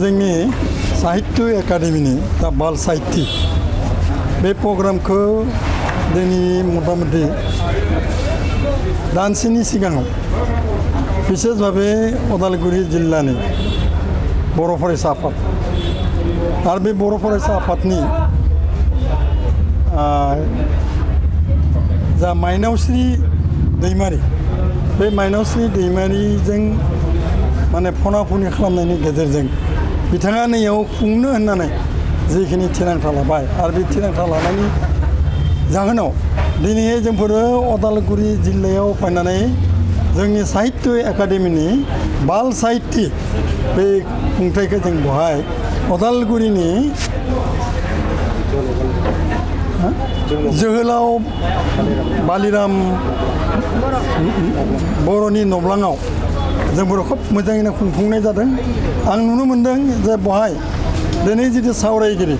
जोंनि साहित्य एकाडेमिनि दा बाल साहित्य बे प्रग्रामखौ दिनै मथा-मथि दानसेनि सिगाङाव बिसेस भावे उदालगुरि जिल्लानि बर' फरायसा आफाद आरो बे बर' फरायसा आफादनि जा माइनावस्रि दैमारि बे माइनावस्रि दैमारिजों माने फना-फनि खालामनायनि गेजेरजों बिथाङा नैयाव खुंनो होननानै जिखिनि थिरांथा लाबाय आरो बे थिरांथा लानायनि जाहोनाव दिनैहाय जोंफोरो उदालगुरि जिल्लायाव फैनानै जोंनि साहित्य एकाडेमिनि बाल साहित्य बे खुंथायखौ जों बहाय उदालगुरिनि जोहोलाव बालिराम बर'नि नब्लाङाव जोंफोर खोब मोजाङैनो खुंफुंनाय जादों। आं नुनो मोनदों जे बहाय दिनै जितु सावरायगिरि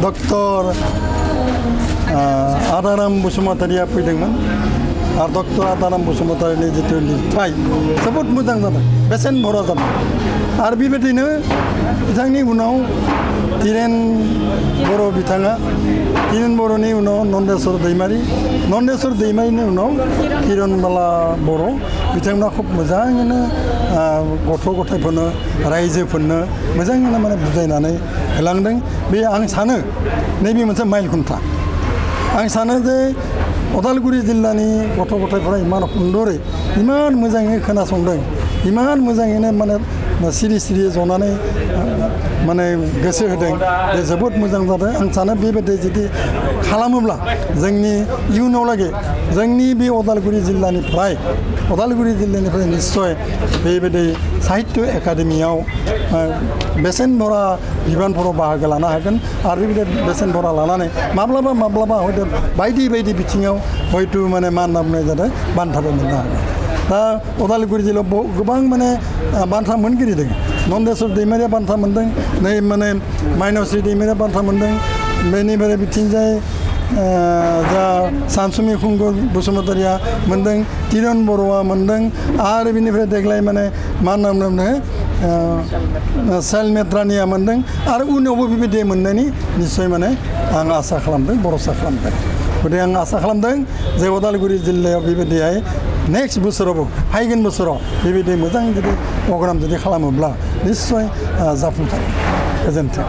डक्टर आदाराम बसुमतारिया फैदोंमोन आरो डक्टर आदाराम बसुमतारिनि जितु लिरथाय जोबोद मोजां जादों, बेसेन भरा जादों। आरो बेबायदिनो बिथांनि उनाव धीरेन बर' बिथाङा धीरेन बर'नि उनाव नन्देस्वर दैमारिनि उनाव किरनबाला बर' बिथांमोना खोब मोजाङैनो गथ' गथायफोरनो रायजोफोरनो मोजाङैनो माने बुजायनानै होलांदों। बे आं सानो नैबे मोनसे माइल खुन्था। आं सानो जे उदालगुरि जिल्लानि गथ' गथायफोरा इमान सुन्दरै इमान मोजाङै खोनासंदों, इमान मोजाङैनो माने सिरि सिरि जनानै माने गोसो होदों, बे जोबोद मोजां जादों। आं सानो बेबायदि जुदि खालामोब्ला जोंनि इयुनावलागै जोंनि बे उदालगुरि जिल्लानिफ्राय निस्सय बेबायदि साहित्य एकाडेमियाव बेसेन भरा बिबानफोराव बाहागो लानो हागोन आरो बेबायदि बेसेन भरा लानानै माब्लाबा हयथ' बायदि बिथिङाव हयथ' माने मा होनना बुंनाय जादों बान्थाबो मोननो हागोन। दा उदालगुरि जिल्लायाव गोबां माने बान्था मोनगिरि दङ। नन्देस्वर दैमारिया बान्था मोनदों, नै माने माइनावस्रि दैमारिया बान्था मोनदों, बेनिफ्राय बिथिंजाय जा सानसुमि खुंगुर बसुमतारिया मोनदों, किरन बर'आ मोनदों आरो बेनिफ्राय देग्लाय माने मा होनना बुङो साइल मेट्रानिया मोनदों आरो उनावबो बेबायदि मोननायनि निस्सय माने आं आसा खालामदों, भरसा खालामदों। गथिखे आं आसा खालामदों जे उदालगुरि जिल्लायाव बेबायदिहाय नेक्स्ट बोसोरावबो फैगोन बोसोराव बेबायदि मोजां जुदि प्रग्राम जुदि खालामोब्ला निस्सय जाफुंसारो। गोजोन्थों।